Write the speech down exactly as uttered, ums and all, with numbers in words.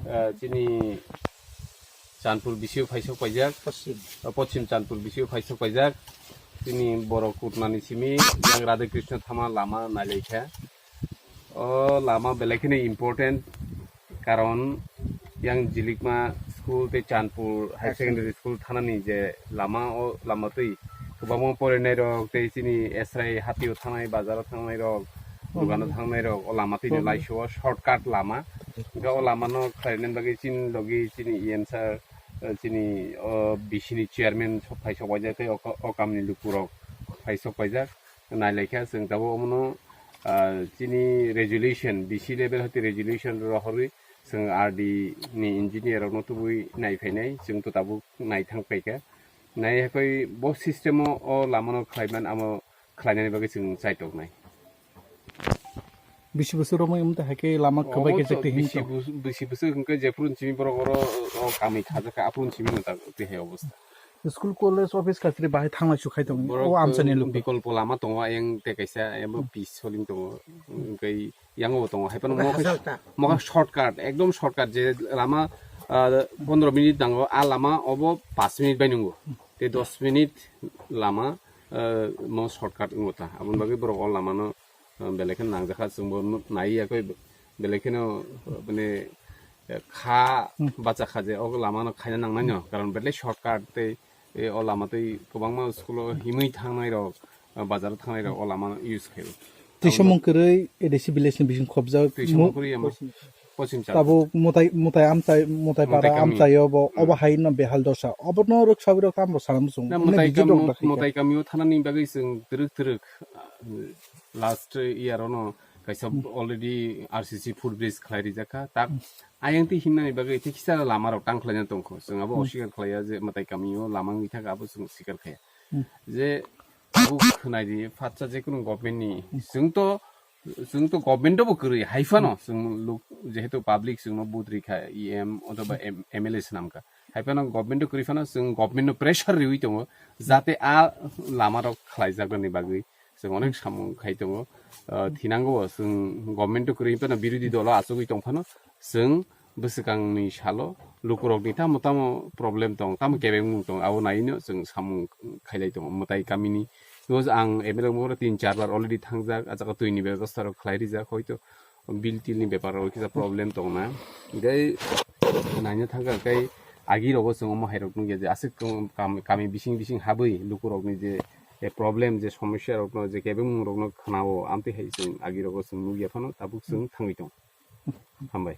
Ah, chini Chandpur bisio phaisok paijak. Poschim. Ah, Poschim Chandpur bisio phaisok paijak. Chini borok kutnani simi yang Radha Krishna thama lama nailaikha. O lama belai kheno important, karon yang Jilikma school tei Chandpur Higher Secondary School thanani je lama, o lama twi kwbangma porinai rok tei chini Esrai hatio thangnai, bazaro thangnai rok, dogano thangnai rok, o lama twi no laisio shortcut lama. Hingke o lama no khlainani bagwi chini logi chini E M sir, eh, chini o B C ni chairman sok phai sok paijak tei o, o kamni lukurok phai sok paijak. Nailaikha chwng tabuk omono, ah, chini resolution, B C level hati resolution rohorwi chwng R D ni engineer rokno tubui naiphainai, chwng to tabuk naithang paikha. Nai hakoi bo system o, o lamano khlaiman amo khlainani bagwi chwng chaitoknai. Bisi bwswk romwi wngtwi hai khe lama kwbai khe bisi bwswk hwnkhe jephru simi borok oro o kami khajakha aphuru simi no tak twi hai obostha. School, college, office, kachari bahai thanglai su khai tongo. Borok, o amchaini eh, luku. Bikolpo lama tongo, ayang tei kaisa, ayang bo pis soling tongo. Hwnkhe yango bo tongo. Hai phano mokhe shortcut, ekdom shortcut, je lama, ah, pondro minute nango, a lama obo pash minute bai nungo. Tei dos minute lama, ah, mo shortcut wngo ta. Aboni bagwi borok o lamano, ah, belai kheno nangjakha, chwngbo nai yakoi belai kheno, ah, mane, eh, kha bacha kha je o lama no khaina nangnai no, karon belai shortcut tei, eh, o lama tei kwbangma school o himwi thangnai rok, eh, bazar o thangnai rok o lama no use khaio. Tei samung kwrwi A D C village ni bising khobjak tei samung kwrwi amo pochim cha. Tabuk mutai, mutai amchai, mutai para amchai o bo, obo hai no behal dosa. Obo no rwk sawi rok tamo sana muchung. Na mutai kam, mutai kami o thanani bagwi chwng twrwk twrwk, ah, last year o no kaisa already R C C footbridge khlai rijak kha. Tak ayang twi himnani bagwi tei kisa lama rok tang khlaina tongkho. Chwng abo oswikar khlaiya je mwtai kamio lama wngwi thaka abo chwng swikar khaiya. Je tabuk khwnai di phatsa je kunu government ni. Chwng to, chwng to government bo kwrwi hai phano chwng luk jehetu public chwngno vote rikha E M othoba M-, M L A swnamkha. Hai phano government kwrwi phano chwng government no pressure riwi tongo jate a lama rok khlaijaknani bagwi. Chwng onek samung khai tongo. Ah, thinango bo chwng government o kwrwi phano birodhi dolo achugwi tong phano chwng bwswkangni salo lukurokni tamo tamo problem tong, tamo kebengmung tong, abo naino chwng samung khailai tongo mwtai kamini. Because ang M L A rok tin char bar already thangjak, a jaga twini bebosta rok khlai rijak, hoito bill tilni bepar rok kisa problem tong na. Tei naina thangkha khe agi rogo chwng omo hai rok nukya je aswk kam-, kami bising bising habwi lukurokni je, eh, problem, je somosya rokno, je kebengmung rokno khwnao, amtwi hai chwng agi rogo chwng nukya phano tabuk chwng thangwi tong. Hambai.